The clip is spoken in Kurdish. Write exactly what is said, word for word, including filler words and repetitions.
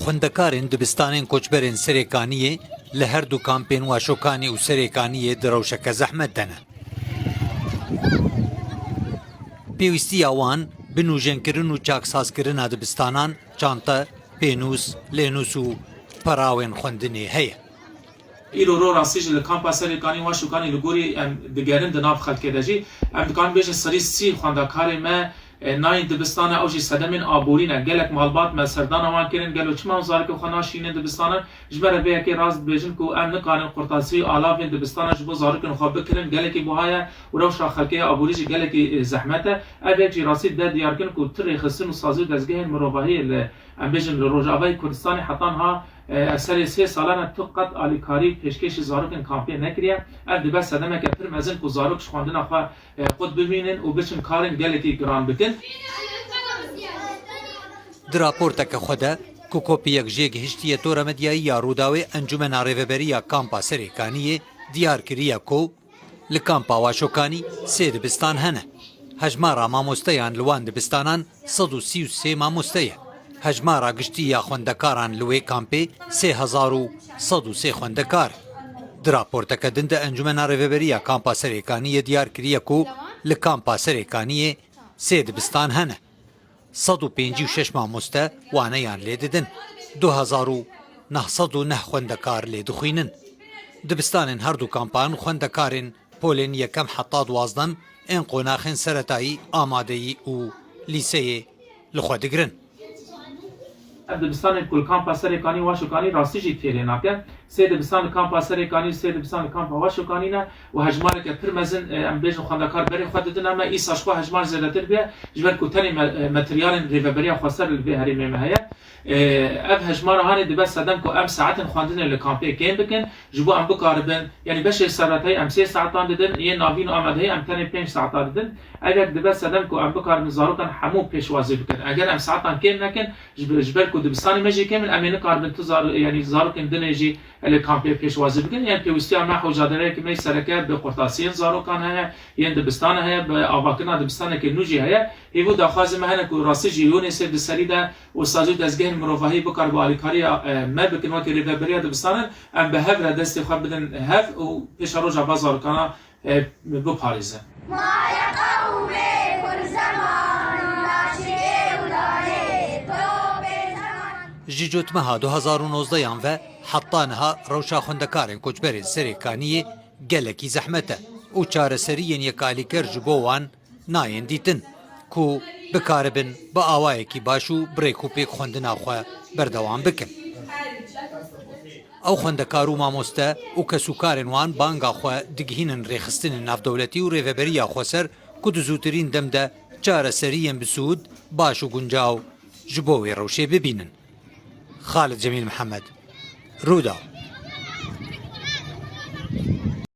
Xwendekarên dibistanên koçberên Serêkaniyê li her du kampên Waşokanî û Serêkaniyê di rewşeke zehmet de ne. Pêwîstiya wan bi nûjenkirin û çaksazkirina dibistanan, çante, pênûs, lênûs û perawên xwendinê heye. Îro ro rastî jî li kampa Serêkanî, Waşokanî li gorî em digerin di nav xelkê de jî. Em dikarin bêjin serî sî xwendekarê me, e, nayên dibistana, ew jî sedemên aborî ne. Gelek malbat me serdana wan kirin, gelo çima em zarokên xwe naşînin dibistanan? Ji me re vê yekê rast dibêjin ku em nikarin qurtasî alavên dibistana ji bo zarokên xwe bikirin, gelekî buha ye û rewşa xelkê ya aborî jî gelekî, e, zehmet e. Ev yek jî rastî dide diyarkirin ku tu rêxistin û sazî û dezgehên mirovahiyê li, em bêjin, li Rojavayê Kurdistanê heta niha, e, ev serê sê salan e tu qet alîkarî pêşkêşî zarokên kampê nekiriye. Ev dibe sedemeke pir mezin ku zarok ji xwendina xwe, e, qut bimînin û biçin karên gelekî giran bikin. Di raporteke xwe de ku kopiyek jê gihiştiye Tora Medyayî ya Rûdawê, Encûmena Rêveberî ya Kampa Serêkaniyê diyar kiriye ku li Kampa Waşokanî sê dibistan hene. Hejmara mamosteyan li wan dibistanan sed û sî û sê mamoste ye. Hejmara giştî ya xwendekaran li wê kampê sê hezar û sed û sê xwendekar e. Di raporteke din de Encûmena Rêveberî ya Kampa Serêkaniyê diyar kiriye ku li Kampa Serêkaniyê sê dibistan hene. Sed û pêncî û şeş mamoste waneyan lê didin. Du hezar û neh sed û neh xwendekar lê dixwînin. Dibistanên her du kampan xwendekarên polên yekem heta duwazdem ên qonaxên seretayî amadeyî û lîseyê li xwe digirin. Ev dibistanên ku li kampa Serêkanî, Waşokanî rastî jî têrê nake. Sê dibistan li kampa Serêkanî, sê dibistan li kampa Waşokanî ne û hejmareke pir mezin, e, em bêjin xwendekar berê xwe didin, em e îsa ji xwe hejmar zêdetir bûye, ji ber ku tenê me-, e, materyalên rêveberiya xweser li vê herêmê me heye. E, ev hejmara hanê dibe sedem ku em saetên xwendinê li kampê kêm bikin, ji bo em bikaribin, yanî beşê seretayî em sê saetan didin, yên navîn û amadehî em tenê pênc saetan didin. Ev yek dibe sedem ku em bikaribin zarokan hemû pêşwazî bikin. Eger em saetan kêm nekin, ji ber, ji ber ku dibistanê me jî kêm in, em ê nikaribin tu zar-, yanî zarokên din ê jî li kampê pêşwazî bikin. Yan pêwîstiya me hewcadareyeke me sereke bi qurtasiyên zarokan heye, yên dibistana heye, bi avakirina dibistaneke nû jî heye. Hêvî û daxwazê me hene ku rastî jî Yûnêsê di serî de û sazî û dezgehên mirovahî bikaribe alîkariya, e, me bikin wekî rêveberiya dibistanan, em bi hev re destê xwe bidin hev û pêşeroja va zarokana, e, biparêzin. Ji cotmeha du hezar û nozdeyan ve heta niha rewşa xwendekarên koçberên Serêkaniyê gelekî zehmet e û çareseriyên yekalîker ji bo wan nayên dîtin ku bikaribin bi awayekî baş û bi rêk û pêk xwendina xwe berdewam bikin. Ew xwendekar û mamoste û kesûkarên wan banga xwe digihînin rêxistinên navdewletî û rêveberiya xweser ku di zûtirîn dem de çareseriyên bi sûd, baş û guncaw ji bo wê rewşê bibînin. Xalid Cemîl Mihemed, Rûdaw.